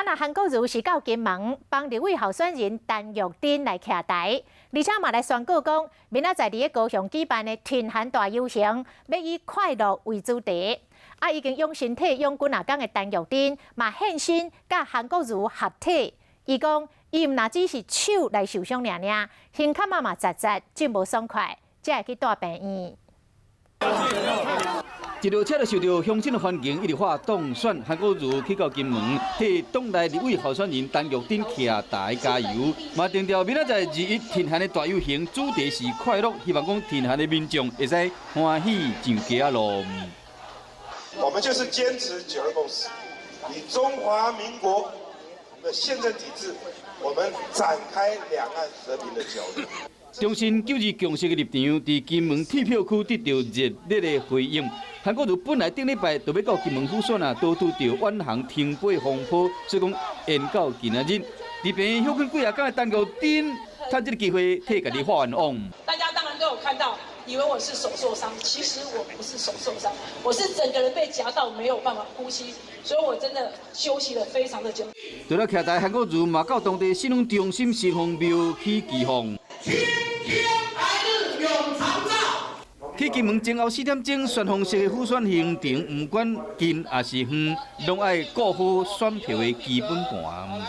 若韓國瑜是到金門幫立委候選人陳玉珍來徛台，而且嘛來宣告講，明仔載佇咧高雄舉辦的挺韓大遊行，欲以快樂為主題。啊，已經養身體養幾若工的陳玉珍嘛現身佮韓國瑜合體，伊講伊毋若只是手來受傷爾爾，胸坎仔嘛實實真無爽快，才會去蹛病院。一路車就受著鄉親的歡迎，一直喊當選。韓國瑜去到金門，替黨內立委候選人陳玉珍徛台加油，嘛定調明仔載21挺韓的大遊行，主題是快樂，希望講挺韓的民眾會使歡喜上街仔路。我們就是堅持九二共識，以中華民國的憲政體制，我們展開兩岸和平的交流。重申九二共識的立場，佇金門鐵票區得到熱烈的回應。韓國瑜本來頂禮拜就欲到金門輔選啊，都拄著遠航停飛風波，所以講延到今仔日。佇病院休睏幾仔工的陳玉珍，趁這個機會替家己發願望。大家當然都有看到，以為我是手受傷，其實我不是手受傷，我是整個人被夾到沒有辦法呼吸，所以我真的休息了非常的久。除了徛台，韓國瑜嘛到當地信仰中心新豐廟去祈福。青天白日永長照。去金門前後4點鐘，旋風式的輔選行程，毋管近抑是遠，攏愛顧好選票的基本盤。